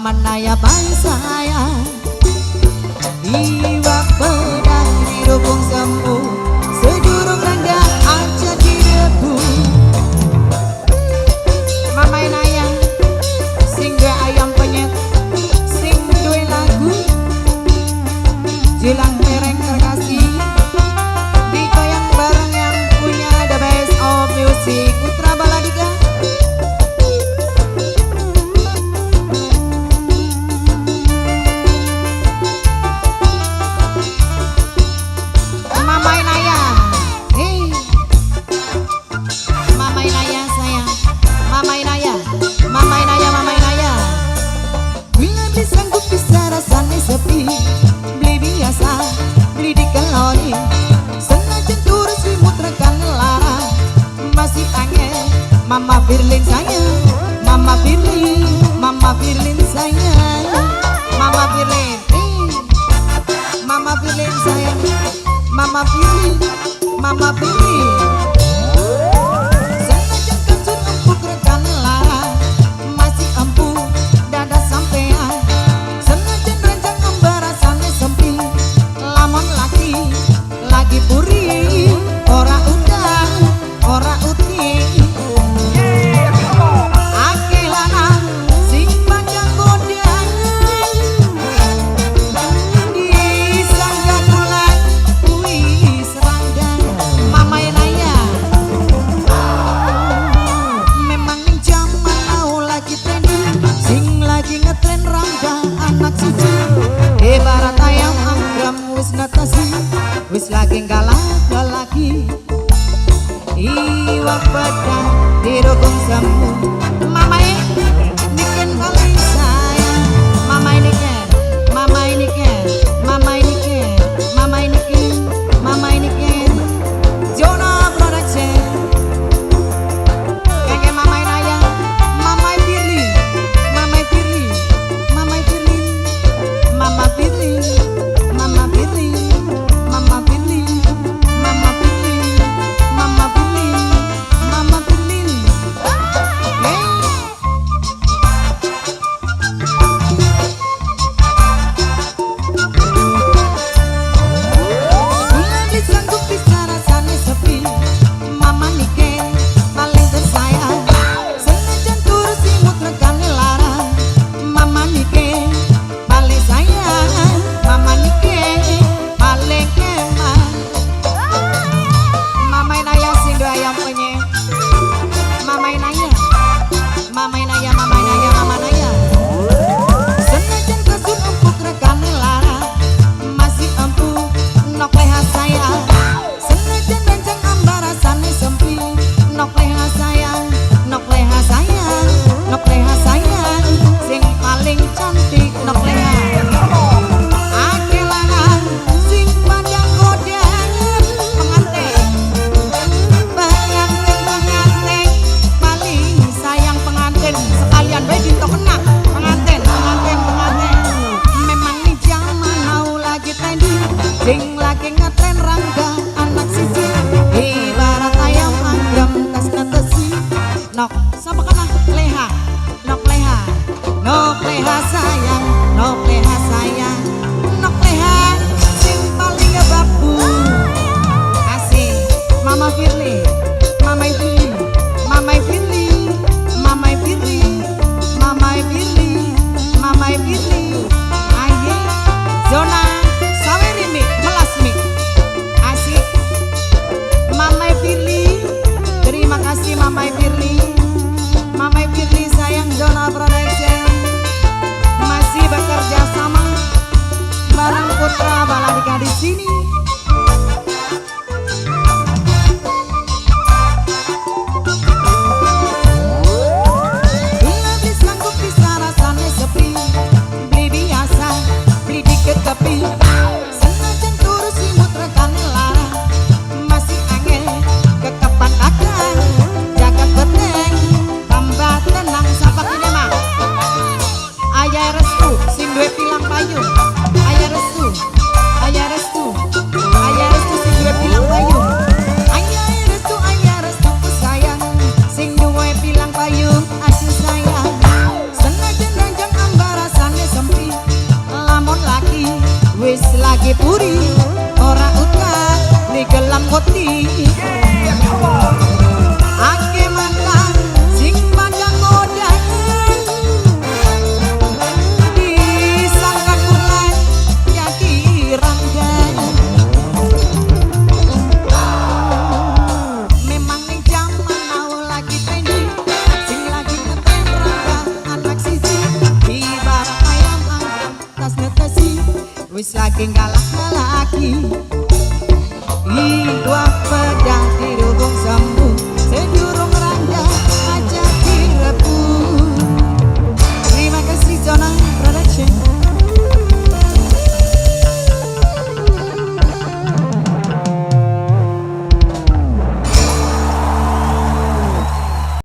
Mama Naya paling sayang. Iwak pedang dirubung semu, sedurung rangga aja direbu. Mama Naya sing duwe ayam penyet, sing duwe lagu Jelang Pereng terkasih, dikoyak bareng yang punya The Best of Music Putra Baladika. Mama Naya, hey, Mama Naya sayang, Mama Naya, Mama Naya, Mama Naya. Bila beli sanggup bisa rasanya sepi, beli biasa, beli dikeloni. Senajan turus limut rekan lara, masih angel. Mama Firlin sayang, Mama Firlin, Mama Firlin sayang, Mama Firlin, eh. Mama Firlin sayang, Mama Firlin, Mama Firlin. Senajan kasur empuk rekan lara, masih empuk dada sampean. Senajan rencang embarasane sempi, lamun laki lagi puri, ora udan, ora uti. Akeh lanang sing panjang godaan, disangka kula wis rangga. Mama Naya, memang ning jaman now lagi trending, sing lagi ngetren rangga anak siji. Ibarat ayam anggram wis natasi, wis lagi galak lagi. Iwak pedang dirukung semu. Mama niken paling sayang. Mama niken, Mama niken, Mama niken, Mama niken, Mama niken. Zona Production. Kakek Mama Naya, Mama Firly, Mama Firly, Mama Firly, Mama Firly, Mama Firly, Mama Firly, Mama Firly, Mama Firly, Mama Firly. Hey. Kula beli sanggup bisa rasane sepi, Mama niken paling tersayang. Senajan turu simut rekane lara, Mama niken paling sayang, Mama niken paling keman. Mama Naya sing duwe ayam penyet, Mama Naya, Mama Naya, Mama Naya, Mama Naya. Senajan kasur empuk rekane lara, masih empuk nok leha sayang. Senajan rencang ambarasane sempi, nok leha sayang, nok leha sayang, nok leha sayang, sing paling cantik nok leha. Akeh lanang sing pandang godaan, pengantin, pengantin, pengantin, paling sayang pengantin, sekalian bae ditokena pengantin, pengantin, pengantin. Memang nih jaman now lagi trending, sing lagi ngetren rangga anak siji. Ibarat ayam anggram tas netesi, nok sapa kana leha, nok leha, nok leha sayang, nok leha sayang, nok leha sing paling babu. Asik, Mama Firly, Mama Firly, Mama Firly, Mama Firly, Mama Firly, Mama Firly. Aye, Zona Saweri mi, melas mi. Asik, Mama Firly, terima kasih Mama Firly. Mama Firly sayang Zona Production masih bekerja sama bareng Putra Baladika di sini. Bila beli sanggup bisa rasane sepi, beli biasa, beli diketepi. Senajan turu simut rekane lara, masih angel kekepan akang, jagat beteng, tambah tenang sapa kene mah. Ayah restu sing duwe pilang payung, ayah restu, ayah restu, ayah restu sing duwe pilang payung. Ayah restu, ayah restu ku sayang, sing duwe pilang payung aduh sayang. Senajan ranjang ambarasane lagi puri ora utang li gelam koti. Yeah, come on. Ake mantan sing bakal ngodain, disangka kula jadi rangga. Memang ning jaman mau lagi trending, sing lagi ngetren rangga anak siji, ibarat ayam ayam tas netesi wis lagi galak-galaki. Iwak.